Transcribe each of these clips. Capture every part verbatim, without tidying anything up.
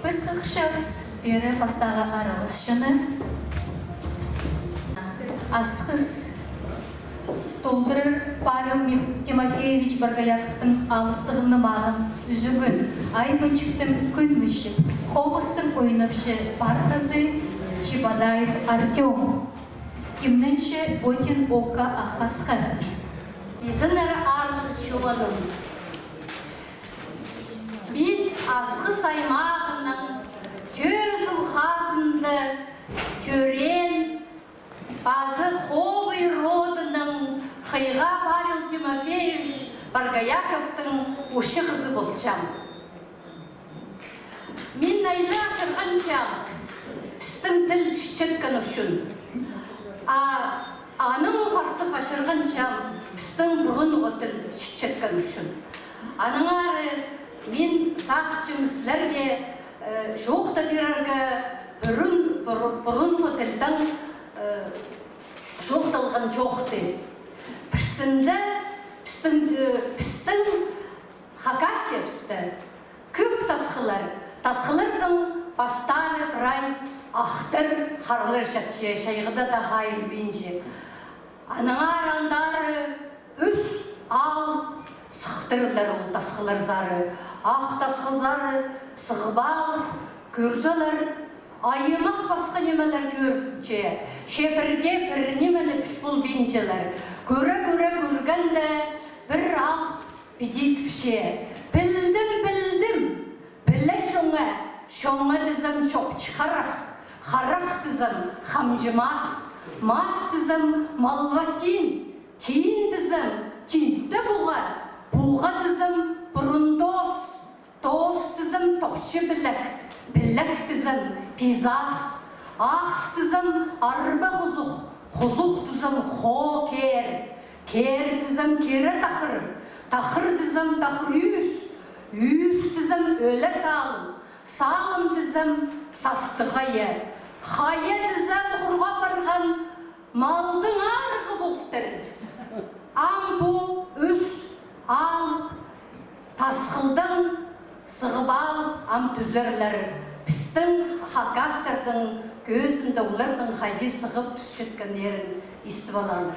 Піс хығырчабыс пеер пастағы араласчыны. Асхыс толдырар Павел Мих-, Тимофеевич Боргояковтың алыптығ нымағын ӱзӱген, айманҷыптың кӱн мічіп, хомыстың ойнапча пархазы Чебодаев Артём. Кимненче Ботин Ока Ахасха. Изеннер, аарлығ чоным. Мин Асхыс аймағының Тӧзіл хазында тӧреен, пазы Хобый родының Хыйға Павел Тимофеевич Боргояковтың ӱчӱнҷі хызы полчам. Мин айлаа асырғанчам пістің тіл чітчеткен ӱчӱн. А анаң артых асырғанчам пістің пурунғы тіл чітчеткен ӱчӱн. Аннаңар мин сағынчам сірерге, э, чоохтап пирерге пурун-, пур-, пурунғы тілдің, э, чоохталған чоохты. Пірсінде пістің, э, пістің Хакасиябыста кӧп тасхыллар. Тасхылларның пастары прай ахтар, харлар чатча, чайғыда даа хайылбинча. Аннаңар андары ӱс аал сыхтырлар ол тасхылларзар. Ах тасхылзар сығып алып, кӧрзелер, аймах пасха нимелер кӧрче, че пірдее пір нимені піл полбинчалар. Кӧре-кӧре кӧргенде, пір аал піди тіпче: «Пілдім, пілдім! Піле чоңа, чоңа тізем, чопчы харах, харах тізем, хамҷы мас, мас тізем, малва тин, тин тізем, тинте пуға, пуға тізем, пурун тоос, тоос тізем, тохчы пілек, пілек тізем, пис аахс, аахс тізем, арба хузух, хузух тізем, хоо кеер, кеер тізем, кире тахыр, тахыр тізем, тахыр ӱс, ӱс тізем, ӧле салым, салым тізем, сарты хая, хая тізем, хурға парған малдың арығы полтыр». Ам пу ӱс аал тасхылдаң сығып алып, ам тӱзерлер. Пістің хакастардың кӧзінде олардың хайди сығып тӱсчеткеннерін истіп алалар.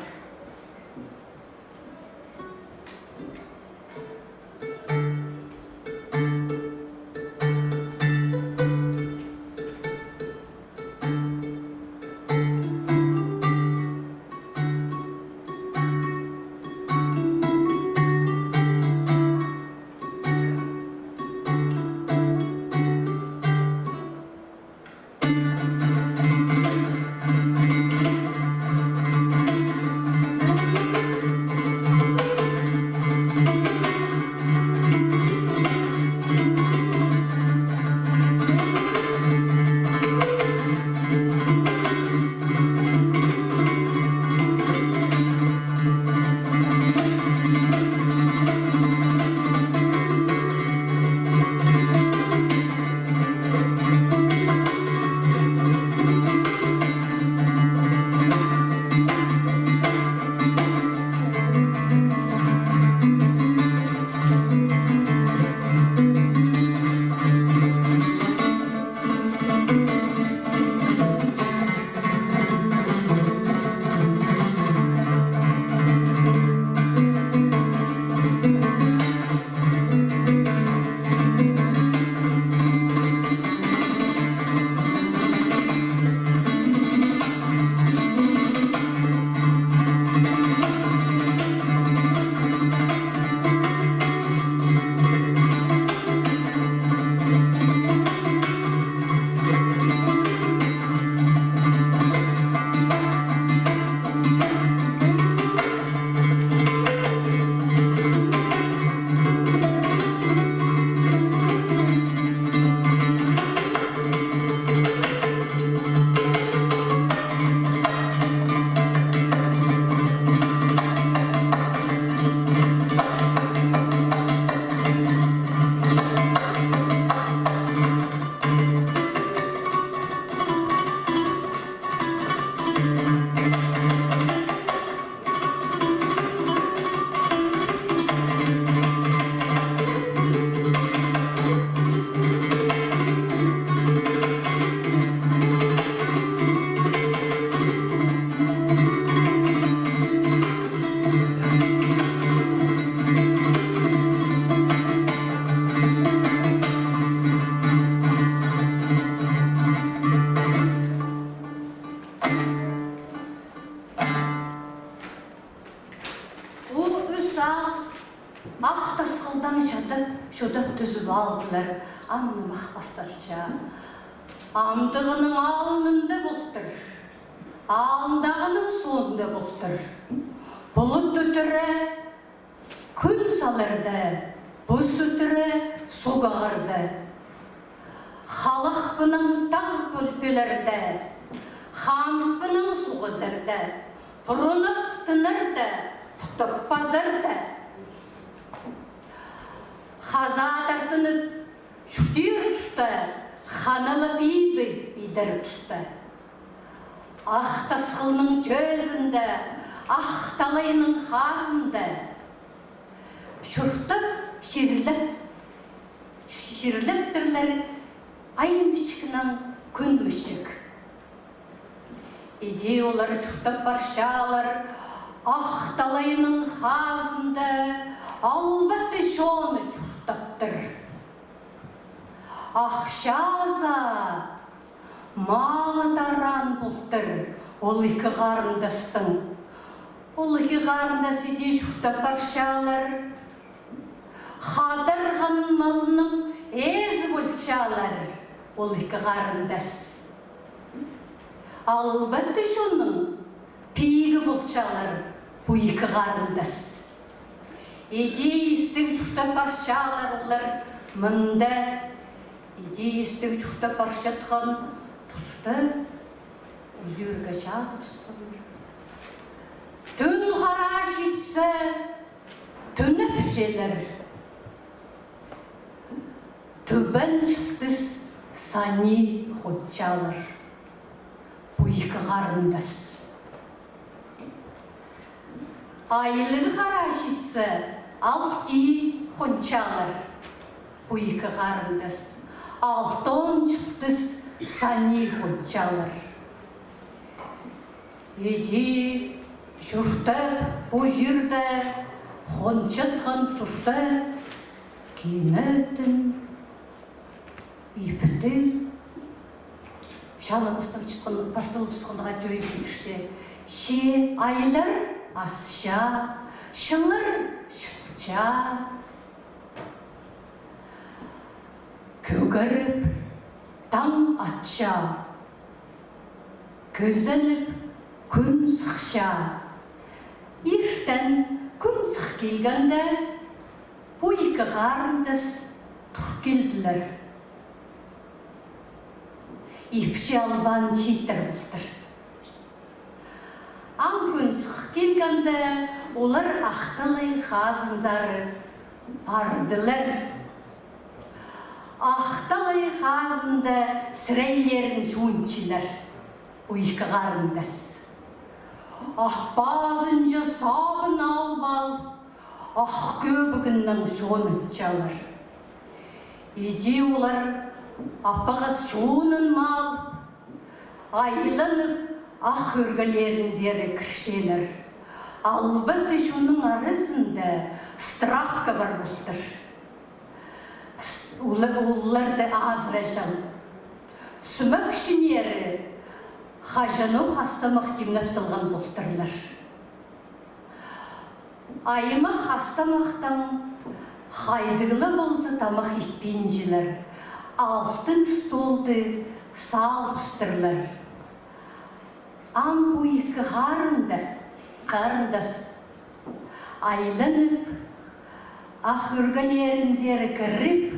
алдылар, ам нымах пасталча. Амдығының алнында полтыр, алындағының соонда полтыр. Пулут ӱтіре кӱн саларда, пус ӱтіре суғ ағарда. Халахпынаң тағ пӧл-, пӧлерде, хамыспынаң суғ ызарда, пурунап тынарда, путап пазарда. Хаза тартынып чуртир туста, ханала пибі идер туста. Ах Тасхылның тӧзінде, Ах Талайның хазында чуртап, чирлеп, чирлептірлер Ай Мічікнең Кӱн Мічік. Иди олар чуртап парчалар, Ах Талайның хазында албатты чоны чуртаптыр. Ахчазы, малы тараан полтыр ол ікі харындастың. Ол ікі харындас иди чуртап парчалар. Хадарған малның ээзі полчалар ол ікі харындас. Албатты чонның пигі полчалар пу ікі харындас. Иди истіг чуртап парчалар олар мында. Иди истіг чуртап парчатхан туста узирға чадыбыстылар. Тӱн хараа читсе, тӱнепчелер. Тӱбен чылтыс сании хончалар пу ікі харындас. Айлығ хараа читсе, алтии хончалар пу ікі харындас. Алтон чылтыс сании хончалар. Иди чуртап пу чирде хончатхан туста кинетін ипті чалғыстап чатхан, пасталыбысханға тӧӧй пілдірче. Че айлар асча, чыллар чылча. Кӧгеріп таң атча, кӧзеліп кӱн сыхча. Иртен кӱн сых килгенде, пу ікі харындас тур килділер. Ипчі албаан читір полтыр. Ам кӱн сых килгенде, олар Ах Талай хазынзар пардылар. Ах Талай хазында сірелерін чуунчалар пу ікі харындас. Ах пазынҷа сабын алып ал, ах кӧбігінең чонынчалар. Иди олар аппағас чонын малып, айланып, ах ӧргелерінзер кірчелер. Албатты чонның аразында страпка пар полтыр. С-, олар-, оларды азыраҷаң. Сӱмекчілері хаҷанох ас-тамах тимнеп салған полтырлар. Аймах ас-тамахтаң хайдағ ла полза тамах итпинчелер, алтын столды салыбыстырлар. Ам пу ікі харында-, харындас айланып, ах ӧргелерінзер кіріп,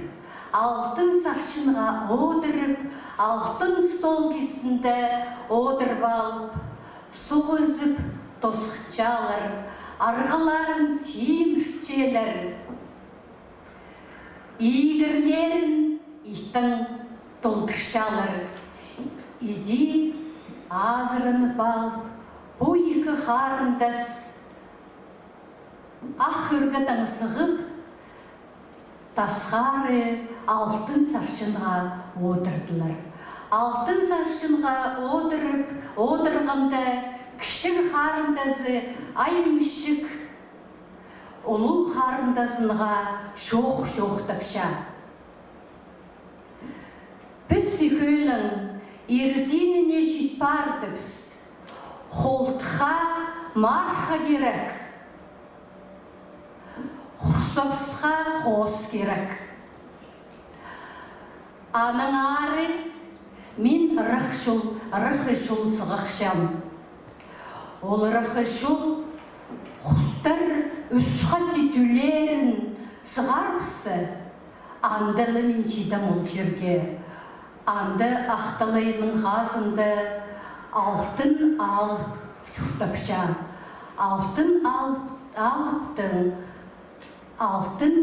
алтын сарчынға одырып, алтын стол кистінде одырып алып, суғ ізіп тосхынчалар, арғаларын симіртчелер. Игірлерін иттең толдырчалар. Иди азыранып алып, пу ікі харындас ах ӧргедең сығып, тасхары алтын сарчынға одырдылар. Алтын сарчынға одырып, одырғанда, кічіг харындазы Ай Мічік улуғ харындазынға чоох чоохтапча. Піс ікӧлең ирзиніне чит пардыбыс. Холтыхха марха кирек, хурсабысха хоос кирек. Аның ары мин ырах чол, ырах чол сығахчам. Ол ырах чол хустар ӱс хати тӧллерін сығарыбысса, анда ла мин читем ол чирге. Анда Ах талайның хазында алтын алып чуртапча. Алтын алып, алыптың алтын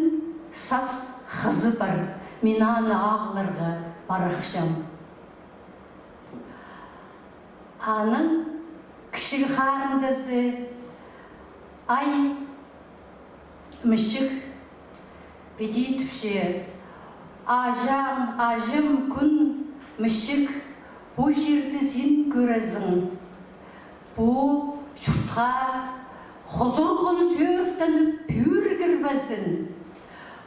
сас хызы пар, мин аны ағыларға парахчам. Аның кічіг харындазы Ай Мічік піди тіпче: «Аҷам, аҷам, кӱн Мічік, пу чирді син кӧрезің. Пу чуртха хузурғын сӧӧртеніп пӱӱр кірбезін,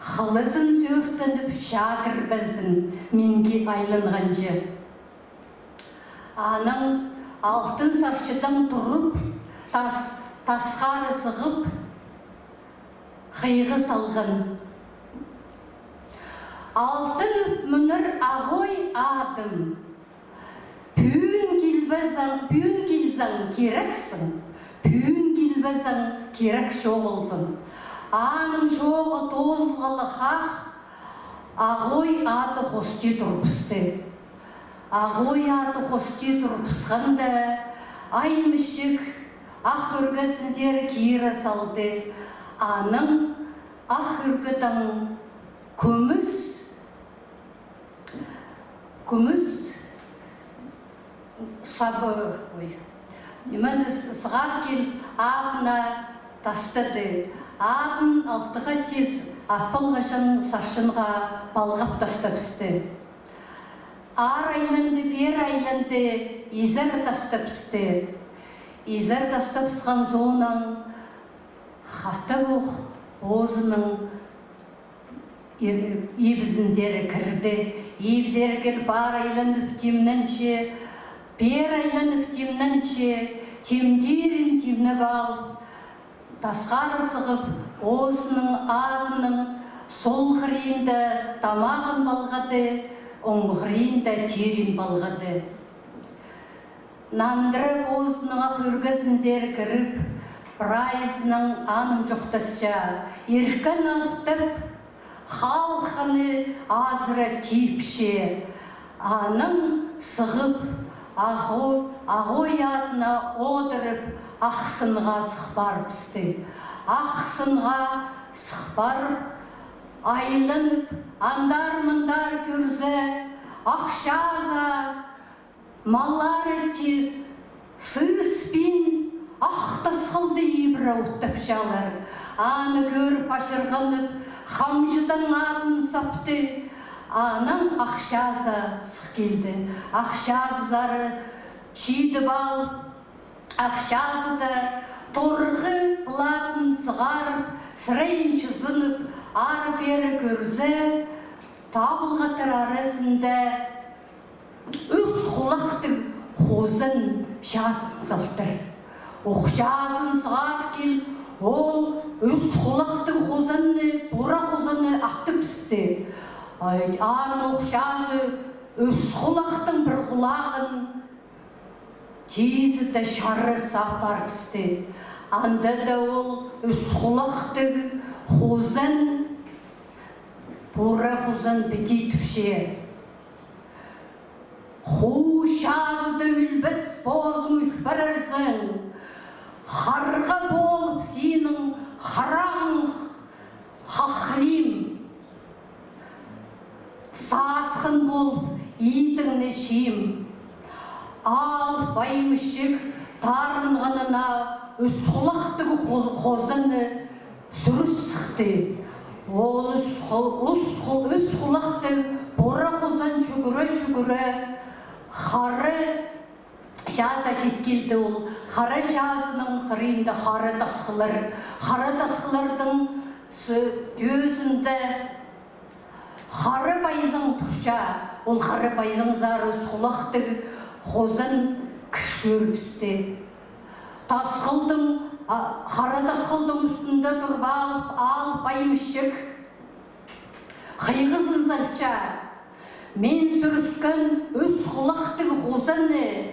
хылызын сӧӧртеніп чаа кірбезін, минге айланғанҷа». Анаң алтын сарчыдаң турып, тас, тасхары сығып, хыйғы салған: «Алтын ӱп мӱнер ағой адым. Пӱӱн килбезең, пӱӱн килзең, кирексің, пӱӱн килбезең, кирек чоғылзың». Аның чооғы тоозылғалығ ах, ағой ады хости турыбысты. Ағой ады хости турыбысханда, Ай Мічік ах ӱргезінзер кире салды. Анаң ах ӱргедең кӱмӱс, кӱмӱс сабы, ой, ниме, с-, сығар кил, адына тастады. Адын алты хати ат палғаҷаң сарчынға палғап тастабысты. Ары айланды, пеер айланды, изер тастабысты. Изер тастабысхан соонаң хатап ох позының ибізінзер кірді. Ибізер кіріп, ары айланып тимненче, пеер айланып тимненче, тимдерін тимнеп алып, тасхары сығып, позының адының сол хыринда тамағын палғады, оң хыринда тирін палғады. Нандыра позының ах ӱргезінзер кіріп, прайзынаң анымҷохтасча, иркен алтап, халханы азыра типче. Анаң сығып, ағо-, ағой адына одырып, Ах Сынға сых парыбысты. Ах Сынға сых парып, айланып, андар-мындар кӧрзе, Ах Чазы маллары тип сыыспин Ах Тасхылды ибіре оттапчалар. Аны кӧріп, ачырғанып, хамҷыдаң адын сапты. Анаң Ах Чазы сых килді. Ах Чазызар чидіп алып, Ах Чазыда торғы платын сығарып, сірейін чызынып, ары-пері кӧрзе, табылғаттар аразында ӱс хулахтығ хозан чазын салтыр. Ох чазын сығар кил, ол ӱс хулахтығ хозанны, пура хозанны атыбысты. Ай, аның Ох Чазы ӱс хулахтың пір хулағын тизе дее чарыс апарыбысты. Анда даа ол ӱс хулахтығ хозан, пура хозан піди тіпче: «Хуу чазыда ӱлбес позың ӱл парарзың, харға полып синің харағың хахлим, сасхан полып идіңні чиим». Алып Ай Мічік тарынғанына ӱс хулахтығ хо-, хозанны сӱріс сыхты. Ол ӱс ху-, ӱс ху-, ӱс хулахтығ пура хозан чӱгӱре-чӱгӱре Хара Чазы чит килді. Ол Хара Чазының хыринда хара тасхыллар. Хара тасхыллардың с-, тӧзінде хара пайзаң турча. Ол хара пайзаңзар ӱс хулахтығ хозан кір чӧрібісті. Тасхылдың, а, хара тасхылдың ӱстӱнде турып алып, Алып Ай Мічік хыйғызын салча: Мин сӱріскен ӱс хулахтығ хозаны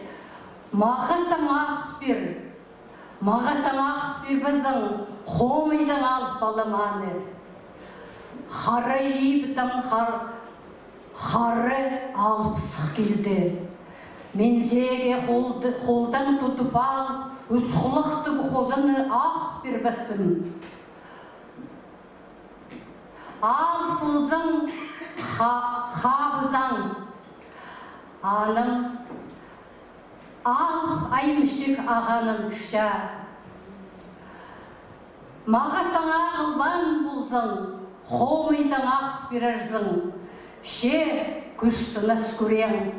мағаа таң ағыл пир. Мағаа таң ағыл пирбезең, хомайдаң алып алам аны. Хара ибдең хар-, хара алып сых килді. Мин сиге холды-, холдаң тудып алып, ӱс хулахтығ хозаны ағыл пирбеспін. Алып ползаң, ха-, хабызаң. Анаң алып аймыҷах ағаа нандырча. Мағаа таң ағылбаан ползаң, хомайдаң ағыл пирерзің. Че кӱс сынас кӧрең.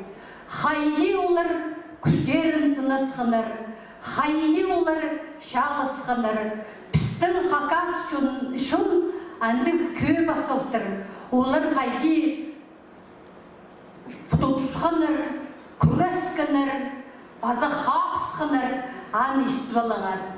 Хайди олар кӱстерін сынасханнар, хайди олар чааласханнар. Пістің хакас чон, чон андағ кӧп азылтыр. Олар хайди тутысханнар, кӱрескеннер, паза хабысханнар, аны истіп алыңар.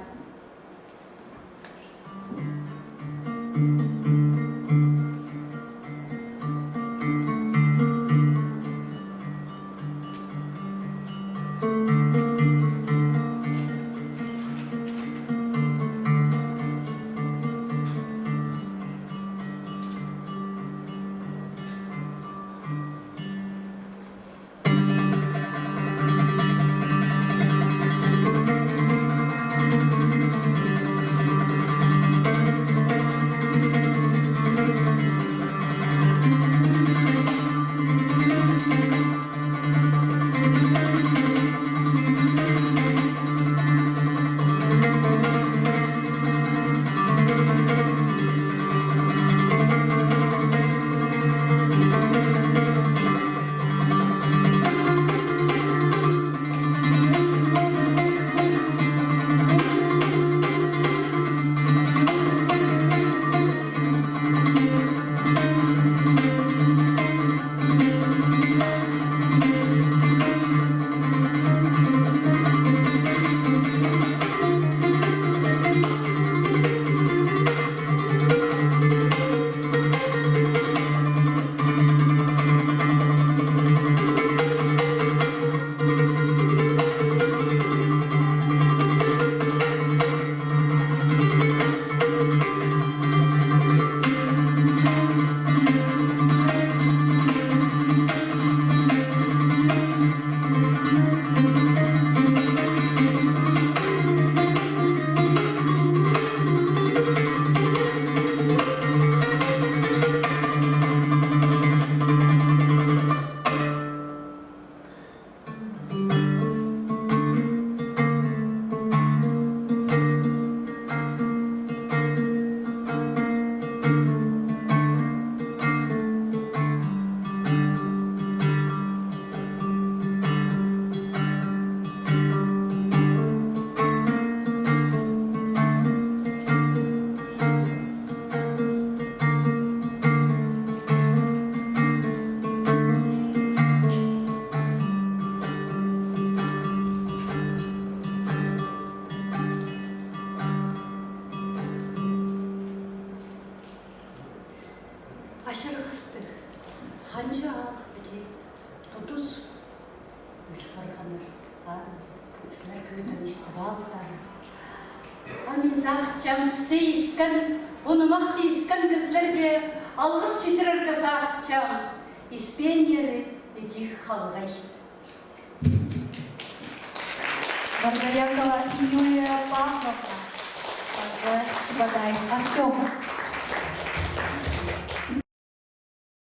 Ачырғастығ, ханҷа алых піди тудыс ӱл парғаннар. А, сірер кӧдір истіп алыңар. А мин сағынчам, пісті искен, пу нымахты искен кізілерге алғыс читірерге сағынчам. Испеннері ідӧк халғай. Маргаякова Юлия Павловна паза Чебодаев Артём.